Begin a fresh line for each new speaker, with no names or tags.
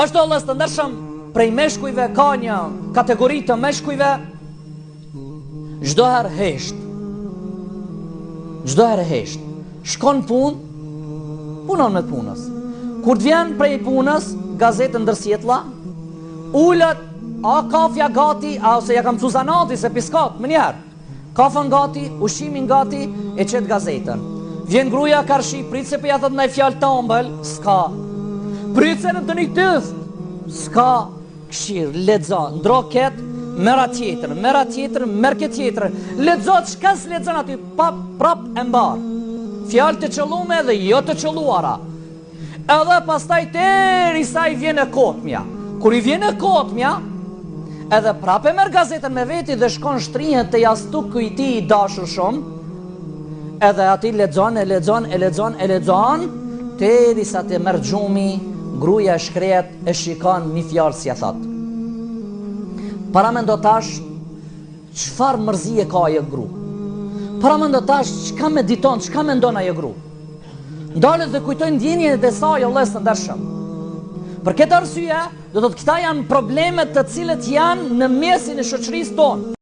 Ashtu vëllezër të ndershëm, prej meshkujve ka një kategori të meshkujve, çdo herë hesht. Çdo herë hesht. Shkon n'punë, punon me punës. Kur të vjen prej punës, gazetën ndër sjetlla, ulet, a kafja gati, a ose ja kam mësu zanati se piskot, menjëherë. Kafen gati, ushqimin gati, e qet gazetën. Vjen gruaja karshi, prit se po ja thot ndaj fjalë të ëmbël, s'ka. Prit se në të një tyth, s'ka. Kshir, lexo, ndro ket, merr atë tjetër, merr atë tjetër, merr këtë tjetër. Lexo çka s'lexon aty, pa prap e mbar. Fjalë të qëllume dhe jo të qëlluara. Edhe pastaj derisa i vjen e kotmja. Kur i vjen e kotmja, edhe prapë e merr gazetën me veti dhe shkon shtrihet te jastuku i tij i dashur shumë, edhe aty lexon e lexon e lexon e lexon, derisa të merr gjumi, gruaja e shkretë e shikon një fjalë s'ia thot. Paramendo tash çfarë mërzie ka ajo gru. Paramendo tash çka mediton, çka mendon ajo gru. Ndalet dhe kujton ndjenjat e saj o vëllezër të ndershëm. Për këtë arsye, do të thotë këta janë problemet të cilët janë në mesin e shoqërisë tonë.